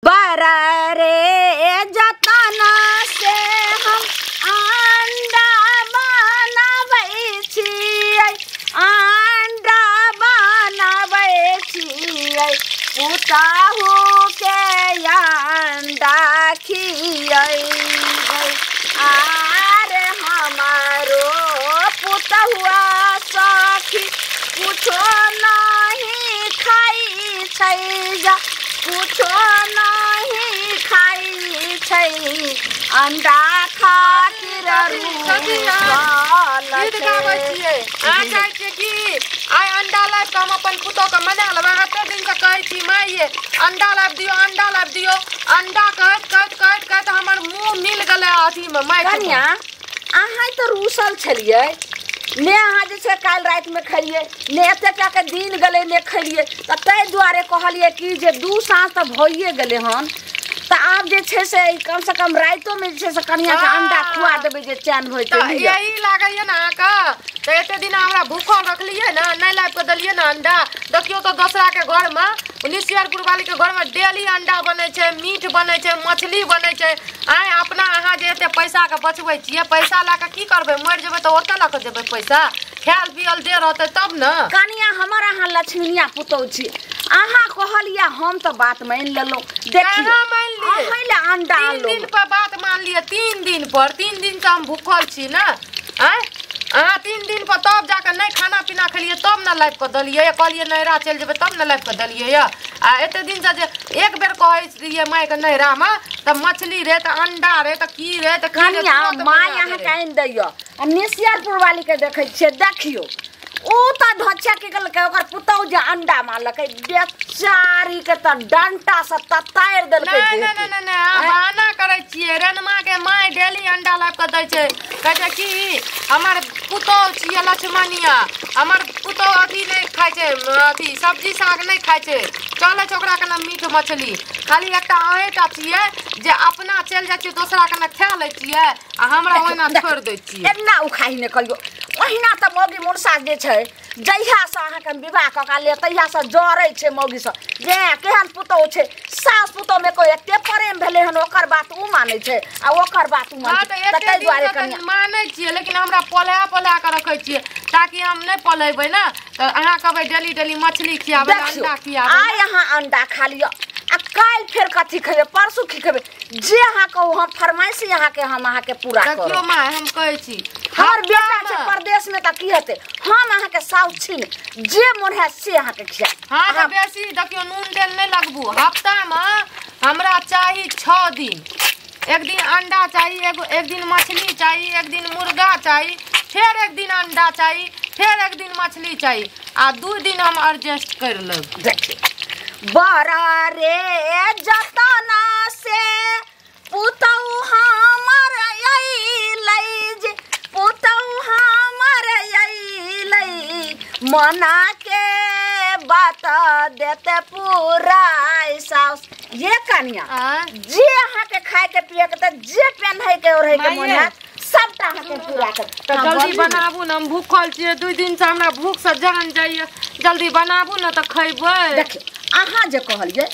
बड़ा रे जतना से हम अंडा बनाबै छियै, अंडा बनाबै छियै, पुतहु के अंडा खियैबै। आरे हमारो पुतहुआ सखी कुछो नहीं खाइ छै, जा कुछो नहीं खाइ छै, अंडा खातिर गीत गाबै छियै। अहाँ चाहै छियै कि आइ अंडा लाबि कऽ हम अपन पुतोहके मना लेबै? एते दिनसँ कहै छी माय अंडा लाबि दियौ, अंडा लाबि दियौ, अंडा कहैत कहैत कहैत कहैत हमर मुँह मिल गेलै अथीमे माटि। कनिया अहाँ तऽ रूसल छलियै ने, अहाँ जे छै काल्हि रातिमे खेलियै ने, एते टाके दिन गेलै ने खेलियै, तऽ ताहि दुआरे कहलियै कि जे दू साँझ तऽ भइए गेलै हन, तऽ आब जे छै से कमसँ कम रातिोमे जे छै से कनियाके अंडा खुआ देबै जे चैन भऽ जेतै। तऽ यही लागैया ने अहाँके, तऽ एते दिन हमरा भूखल रखलियै ने, नहि लाबि कऽ देलियै ने अंडा। देखियौ तऽ दोसराके घरमे, निशियरपुर वालीके घरमे डेली अंडा बनै छै, मीट बनै छै, मछली बनै छै। आँय अपना अहाँ जे एते पैसाके बचबै छियै, पैसा लए कऽ की करबै? मरि जेबै तऽ ओतऽ लऽ कऽ जेबै? पैसा खायल पियल दे रहतै तब ने। कनिया हमर अहाँ लक्ष्मीनिया पुतहु छी, अहाँ कहलियै हम तऽ बात मानि लेलहुँ। देखियौ मानि लियै अहीं लए अंडा 3 अनलहुँ। दिन पर बात मानलियै, 3 दिन पर, 3 दिन से हम भूखल छी ने। आँय अहाँ 3 दिन पर तब जाकऽ नहि खाना पीना खेलियै तब ने लाबि कऽ देलियै, कहलियै नैहरा चलि जेबै तब ने लाबि कऽ देलियै। आ एते दिनसँ जे एक बेर कहै रहियै मायके नैहरामे तऽ मछली रे, तऽ अंडा रे, तऽ की रे, तऽ की रे, कनिया तुरन्त माय बना अहाँके दै। आनि दैया। आ निशियरपुर वालीके देखै छियै, देखियौ ओ तऽ धोछा की केलकै, ओकर पुतहु जे अंडा मारलकै बेचारी के तऽ डंटा से ततारि देलकै। नहि नहि नहि नहि, अहाँ बहाना करै छियै। रेनमा के my daily अंडा लाबि कऽ दै छै, कहै छै कि हमर पुतहु छियै लक्ष्मणिया, हमर पुतहु अथी नहि खाइ छै, अथी सब्जी साग नहि खाइ छै, चलै छै ओकरा कने मीट मछली। खाली एकटा अहेँटा छियै जे अपना चलि जाइ छियै दोसरा कने खा लै छियै आ हमरा ओहिना छोड़ि दै छियै। एना उखाही नहि करियौ, ओहिना तऽ मौगी मुनसा जे छै जहियासँ अहाँके हम विवाह कऽ के लेब तहियासँ जरै छै मौगी सब जे केहन पुतहु छै। सास पुतहुमे कोइ एते प्रेम भेलै हन, ओकर बात ओ मानै छै आ ओकर बात ओ हँ मानै तऽ छै, एते ताहि दुआरे दिनसँ तऽ कनिया मानै छियै, लेकिन हमरा पलहा पलहा कऽ रखै छियै ताकि हम नहि पलेबै ने तऽ अहाँ कहबै डेली डेली मछली खियाबै, देखियौ अंडा खियाबै। आइ अहाँ अंडा खा लिअ आ काल्हि फेर कथी खेबै, परसू की खेबै, जे अहाँ कहू हम फरमाइशी अहाँके हम अहाँके पूरा देखियौ करब। माय हम कहै छी हमर बेटा छै हफ्तामे- परदेशमे तऽ की हेतै, हम अहाँके साउस छी ने, जे मोन हैत से अहाँके खियाब। हाँ तऽ बेसी देखियौ नून तेल नहि लगबू। हफ्तामे हमरा चाही 6 दिन, एक दिन अंडा चाही, एक दिन मछली चाही, एक दिन मुर्गा चाही, फेर एक दिन अंडा चाही, फेर एक दिन मछली चाही, आ 2 दिन हम एडजस्ट करि लेब। देखियौ बड़ा रे जतना से पुतहु हमर अइलै, जे पुतहु हमर अइलै, मना के बात देते पूरा साउस। ये कनिया जे अहाँके खायके पियके तऽ जे पेन्हैके ओढ़ैके मोन माइये। हैत सबटा अहाँके पूरा कर। तऽ जल्दी बनाबू ने, हम भूखल छियै, 2 दिनसँ हमरा भूखसँ जान जाइए, जल्दी बनाबू ने तऽ खैबै। देखियौ अहाँ जे कहलियै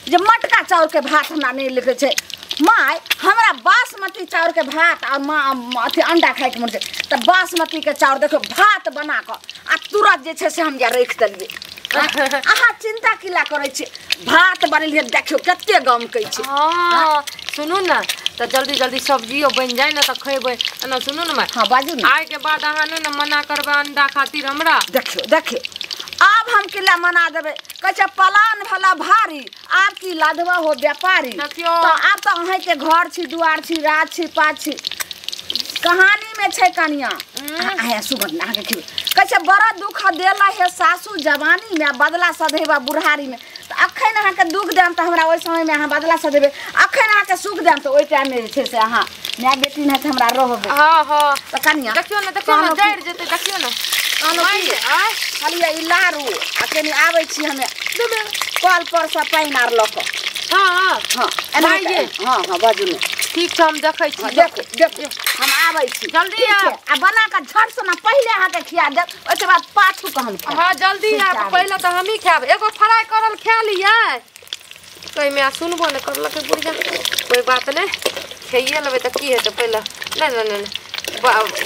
जे मटका चाउरके भात हमरा नहि लिखै छै my, हमरा बासमती चाउरके भात आ माँ अथी अंडा खायके मन छै तऽ बासमतीके चाउर देखियौ भात बना कऽ आ तुरंत जे छै से हम जा राखि देलियै। अहाँ चिन्ता की ला करै छियै, भात बनेलियै देखियौ कते गमकै छै। हँ सुनू ने तऽ जल्दी जल्दी सब्जियो बनि जाय ने तऽ खैबै। एना सुनू ने माय, हाँ बाजू ने। आइके बाद अहाँ नहि ने मना करबै अंडा खातिर हमरा? देखियौ देखियौ आब हम किला मना देबै, कहै छै पलान भला भारी आब की लादवा हो व्यापारी। देखियौ। तऽ आब तऽ अहाँके घर छी, दुआर छी, राज छी, पात छी, कहानी में छै कनिया। अहाँ सुगंध अहाँके खिबै, कहै छै बड़ा दुख देला हे सासू जवानी में बदला सधेबा बुढ़ारी में। तऽ अखन अहाँके दुख देम तऽ हमरा ओहि समयमे अहाँ बदला सधेबै, अखन अहाँके सुख देम तऽ ओहि टाइममे जे छै से अहाँ माय बेटी नहि हमरा रहबै। हँ हँ तऽ कनिया देखियौ ने, देखियौ ने जरि जेतै, देखियौ ने। कहलहुँ की कहलियै ई लारू आ कनि आबै छी हमे कल पर से पानि आर लऽ कऽ। हँ हँ एना हँ हँ बाजू ने। ठीक छै हम देखै छी। देखू देखू हम आबै छी, जल्दी आब। आ बना कऽ झट से ने पहिले अहाँके खिया देब, ओहिके बाद पाछू कऽ हम खायब। हाँ जल्दी आब, पहिले तऽ हमही खायब, एगो फ्राई करल खा लियै। कहिमे आ सुनबो नहि करलकै बुढ़िया। कोइ बात नहि, खाइए लेबै तऽ की हेतै। पहिले नहि नहि नहि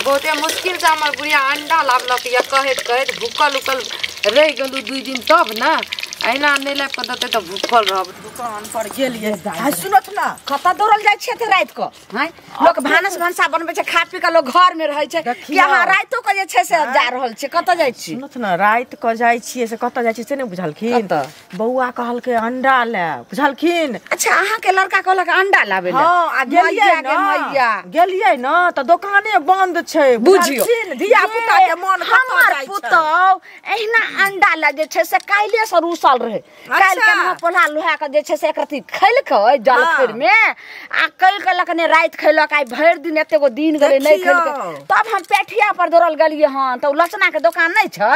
बहुते मुश्किल से हमर बुढ़िया अंडा लाबलक या कहैत कहैत भूखल उखल रहि गेलहुँ 2 दिन तब ने, अहिना नहि लाबि कऽ देतै तऽ भूखल रहब। दुकान पर गेलियै, सुनत ना कतऽ दौड़ल जाइ छियै राति कऽ? हँ, लोक भानस भनसा बनबै छै, खा पी कऽ लोक घर मे रहै छै, कि अहाँ रातिो कऽ जे छै से जा रहल छियै? कतऽ जाइ छी? सुनत ना, राति कऽ जाइ छियै से कतऽ जाइ छियै से नहि बुझलखिन। बौआ कहलकै अंडा लाब, बुझलखिन। अच्छा, अहाँके लड़का कहलक अंडा लाबै लए? हँ, आ गेलियै न, गेलियै न तऽ दोकाने बंद छै, बुझियौ। धिया पुता के मन हमर पुतहु एहिना अंडा लए जे छै से काल्हि से रूसल रहे। काल्हि के हम पोला लोहा के जे छै से एक रत्ती खेलकै जलखैर मे, आ काल्हि कहलक ने राति खेलक, आइ भरि दिन एतेगो दिन गेलै नहि खेलकै। तब हम पेठिया पर दौड़ल गेलियै हन, तऽ लचना के दोकान नहि छै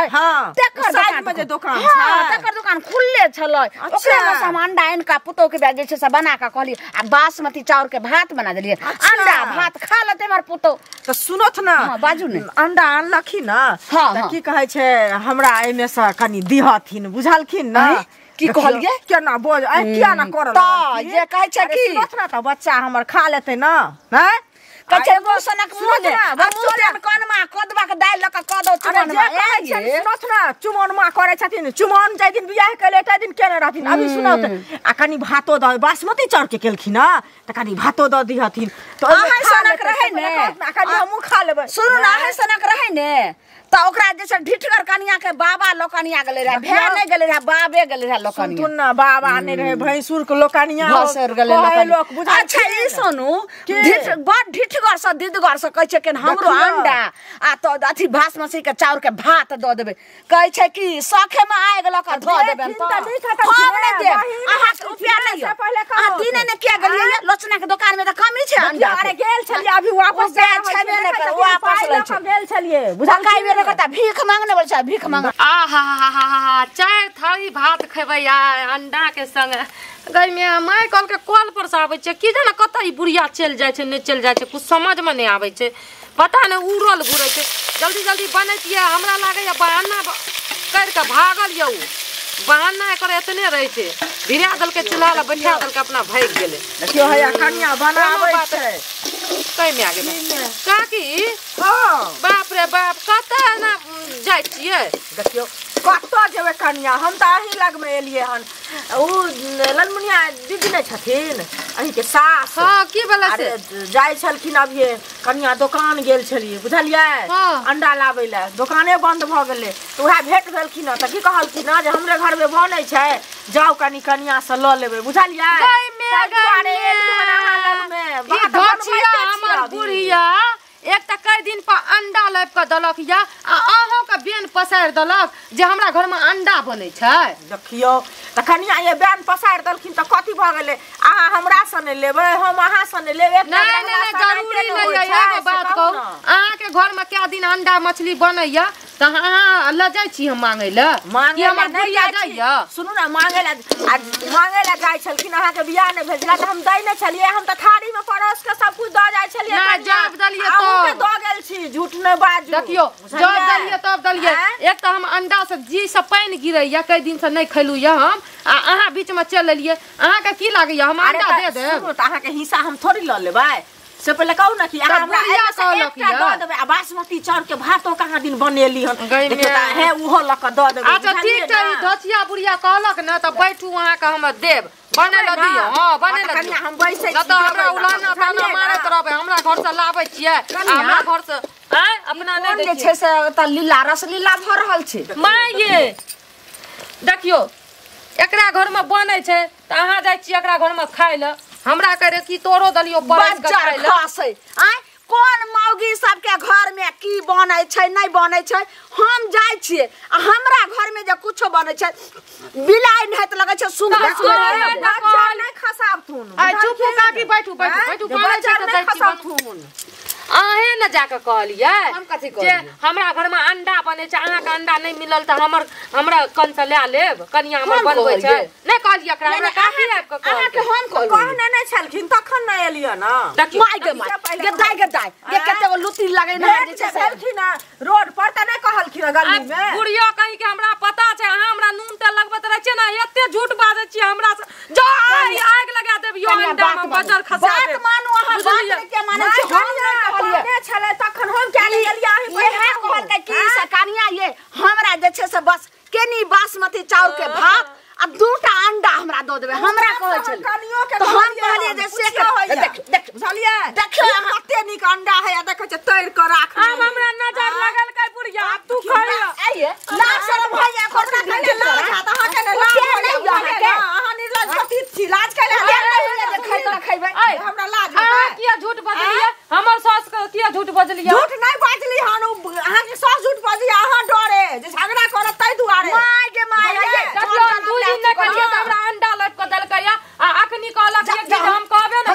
तेकर साइड मे जे दोकान छै, तेकर दोकान खुलले छलै, ओकरे मे से हम अंडा आनि कऽ पुतहु के जे छै से बना कऽ कहलियै, आ बासमती चाउर के भात बना देलियै, अंडा भात खा लेतै हमर पुतहु। तऽ सुनत ना, बाजू ने। अंडा आनलखिन ना तऽ की कहै छै, हमरा एहिमे से कनि दिहथिन, बुझलखिन ना? की कहलियै? केना बोज आइ किया ना करल तऽ जे कहै छै की सुनत ना, तऽ बच्चा हमर खा लेतै ना। हैं, कहै छै मुँह सनक मुँह ने, बच्चो कनमा कदवा के दालि लऽ कऽ कदौ चुमनमा। सुनत ना, चुमनमा करै छथिन, चुमन जाहि दिन बियाह केले ताहि दिन केने रहथिन, अभी सुनत। आ कनि भातो दऽ, बासमती चाउर के केलखिन हँ तऽ कनि भातो दऽ दिहथिन, तऽ अहाँ सनक रहै ने, कनि हमहूँ खा लेबै। सुनू ने, अहाँ सनक रहै ने तऽ ओकरा जे छै ढिठगर कनिया के बाबा लोकनिया गेलै रहै, भाय नहि गेलै रहै, बाबे गेलै रहै लोकनिया। सुनथुन ना, बाबा नहि रहै, भैंसुर के लोकनिया भसुर गेलै लोकनिया। अच्छा ई सुनू, बड़ ढिठगर से दिदगर से कहै छै कि हमरो अंडा आ तऽ अथी बासमती के चाउर के भात दऽ देबै, कहै छै कि सखे मे आगि लऽ कऽ धऽ देबै। हम नहि देब, अहाँके रुपया नहि यऽ। अहाँ दिने ने किया गेलियै लोचना के दोकान मे? तऽ कमी छै अंडा। अरे गेल छलियै, अभी वापस जाइ छेबे नहि करै, वापस लै छै। गेल छलियै, बुझलकै? भीख मांगने बोल छै, भीख मांग। आ हा हा हा हा, 4 थारी भात खेबै आ अंडा के संग। गई माय कहलकै कल पर से आबै छै, की जाने कतऽ ई बुढ़िया चलि जाइ छै, नहि चलि जाइ छै, कुछ समझमे नहि आबै छै, पता नहि उड़ल घुरै छै। जल्दी जल्दी बनैतियै, हमरा लागैए बहाना करि कऽ भागल यऽ ओ, बहाना एकर एतने रहै छै। भिड़ा देलकै चूल्हा लग, बैठा देलकै, अपना भागि गेलै। देखियौ हैया कनिया बनाबै छै। कैमे आ गेलै काकी? बाप रे बाप, कतऽ एना जाइ छियै? देखियौ कतऽ जेबै कनिया, हम तऽ अहीं लगमे एलियै हन। ओ ललमुनिया दीदी नहि छथिन अहीँके सास? हँ, की भेलै से? जाइ छलखिन अभिये कनिया, दोकान गेल छलियै, बुझलियै, अंडा लाबै लए, दोकाने बन्द भऽ गेलै, तऽ उएह भेट भेलखिन हँ, तऽ की कहलखिन हँ जे हमरे घरमे बनै छै, जाउ कनि कनिया से लऽ लेबै, बुझलियै? हमर बुढ़िया एक तऽ कई दिन पर अंडा लाबि कऽ देलक या आ अहूँके बेन पसारि देलक जे हमरा घरमे अंडा बनै छै। देखियौ तऽ कनिया ये बेन पसारि देलखिन तऽ कथी भऽ गेलै? अहाँ हमरासँ नहि लेबै, हम अहाँसँ नहि लेबै। नहि नहि, जरूरी नहि यऽ। एगो बात कहू, अहाँके घरमे कए दिन अंडा मछली बनैया तऽ अहाँ लऽ जाइ छी हम मांगै लए? मांगै लए नहि जाइ छियै। सुनू ने, मांगै लए मांगै लए जाइ छलखिन, अहाँके बियाह नहि भेल छलै तऽ हम दै नहि छलियै, हम तऽ थारीमे परोस कऽ सब कुछ दऽ जाइ छलियै। जब देलियै तब दऽ गेल छी, झूठ नहि बाजू। देखियौ जब देलियै तब देलियै। एक तऽ हम अंडा से जी से पानि गिरैया, कई दिन से नहि खेलू यऽ हम, आ अहाँ बीचमे चलि एलियै, अहाँके की लागैया हम अंडा दे देब? तऽ अहाँके हिस्सा हम थोड़ी लऽ लेबै, से पहिले कहू ने कि अहाँ हमरा एकटा दऽ देबै। आ बासमती चाउर के भातो कहाँ दिन बनेली हन, हे ओहो लऽ कऽ दऽ देबै। अच्छा ठीक छै, ई धोचिया बुढ़िया कहलक ने तऽ बैठू, अहाँके हम देब, बने लए दियौ। हँ, बने लए दियौ, हम बैसै छी। तऽ हमरा उलाना ताना मारैत रहबै, हमरा घरसँ लाबै छियै, हमरा घरसँ आँय अपना नहि जे छै से ओतऽ लीला रसलीला भऽ रहल छै। माय ये देखियौ, एकरा घरमे बनै छै तऽ अहाँ जाइ छियै एकरा घरमे खाय लए, हमरा करे की तोरो देलियौ परसि कऽ खाय लए। खसै आँय, कोन मौगी सबके घर में की बनै छै नहि बनै छै, हम जाइ छियै आ हमरा घर में जे कुछो बनै छै बिलाइ नहाइत लगै छै सुंदर सुंदर। नहि खसाबथुन। आ चुप काकी, बैठू बैठू बैठू, बनै छै तऽ जाइ छी। अहें न जाके कहलियै हम कथी जे हमरा घर में अंडा बनै छै अहाँ के अंडा नहीं मिलल त हमर हमरा कन से ले लेब कनिया हमर बनबै छै नहीं कहलियै एकरा हमरा काफी आबि के अहाँ के हम कहने नहीं छलखिन तखन न एलियै ना माय गे माय गे दाय गे दाय गे कते गो लुती लगेने जे छै भेलखिन रोड पर त नहीं कहलखिन गली में बुढ़िया कहीं के हमरा पता छै अहाँ हमरा नून तेल लगबैत रहै छियै ना एते झूठ बाजै छियै हमरा से जा आगि लगा देब यो अंडा में बजर खसा देब बात मानू अहाँ बात नहीं के मानै छी हम नहीं कहलियै छलै तखन हम क्या ले गेलियै अहीं इहे कहलकै कि से कनिया ये हमरा जे छै से बस केनी बासमती चाउर के भात आ दूटा अंडा हमरा दऽ देबै हमरा कहै छलै कनियो के तऽ हम कहलियै जे से देख देख बुझलियै देखियौ अहाँ कते नीक अंडा है देखै छै तैर के राख आब हमरा नजर लगल कै बुढ़िया तू खइया आइए लाज शरम होइया हमरा कहले लाज हाथ अहाँ के ने लाज होइया अहाँ निर्लज पतित छी लाज कैले खइबै हमरा लाज अहाँ किया झूठ बजलियै हमर सास के किया झूठ बजलियै झूठ नहीं बाजली हन अहाँ के सास झूठ बजली अहाँ डरे जे झगड़ा करत तै दुआरे माय गे माय देखियौ दू दिन नहि खलियै त हमरा अंडा लट के देलकै आ अखनी कहलक कि हम कहबे न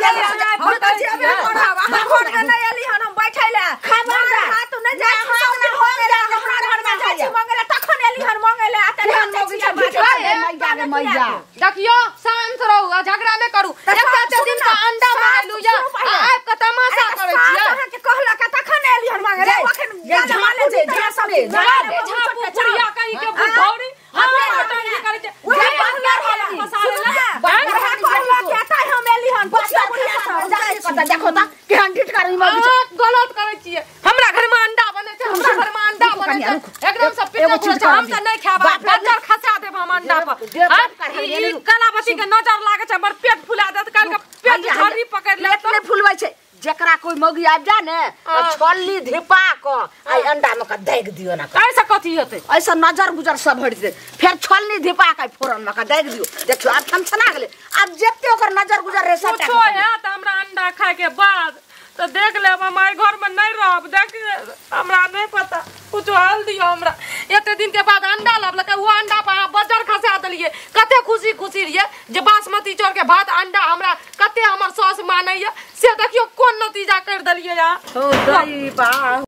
हम त जेबे करब अहाँ घर में नहीं एली हन हम बैठै ले खबरदार हाथ नहीं जाइ छी सब दिन हो गेल हमरा घर में जाइ छी मंगले तखन एली हन मंगले आ त मैया गे मैया देखियौ शांत रहू आ झगड़ा नहि करू एकटा दिन का अंडा मारलू या आबि के तमाशा करै छियै अहाँ के कहलक तखन एली हन मंगले अखन झापू दे झापू दे झापू बुढ़िया कहीं के बुढ़ौरी हमरा टंगी करै छै देखो त केहन ठिठ कर गलत करै छियै हमरा घर में अंडा बनै छै हमरा घर में अंडा बनै छै एकदम से पेट फूलै छै हम त नहीं खायब बजर खसा देब हम अंडा पर ई कलावती के नजर लागै छै हमर पेट फुला देत काल के पेट झड़ी पकड़ लेत नहि फुलबै छै जकरा कोई मौगी आबि जाय ने छल्ली धिपा क आ अंडा में के दागि दियो ना ऐसे कथी हेतै ऐसे नजर गुजर सब हटि जेतै फेर छल्ली धिपा के फोरन में के दागि दियो देखियो आब छमछना गेलै आब जते ओकर नजर गुजर रहे सबटा कुछो हैत हमरा अंडा खाय के बाद तो देख लेब हम आई घर में नहीं रहब देख हमरा नहीं पता कुछ हाल दियो हमरा एते दिन के बाद अंडा लाबलकै वो अंडा पर अहाँ बजर खसा देलियै कते खुशी खुशी रहियै जे बासमती चाउर के भात अंडा हमरा कते हमर सास मानैया से देखियो कोन नतीजा कर देलियै अहाँ हो दैबा।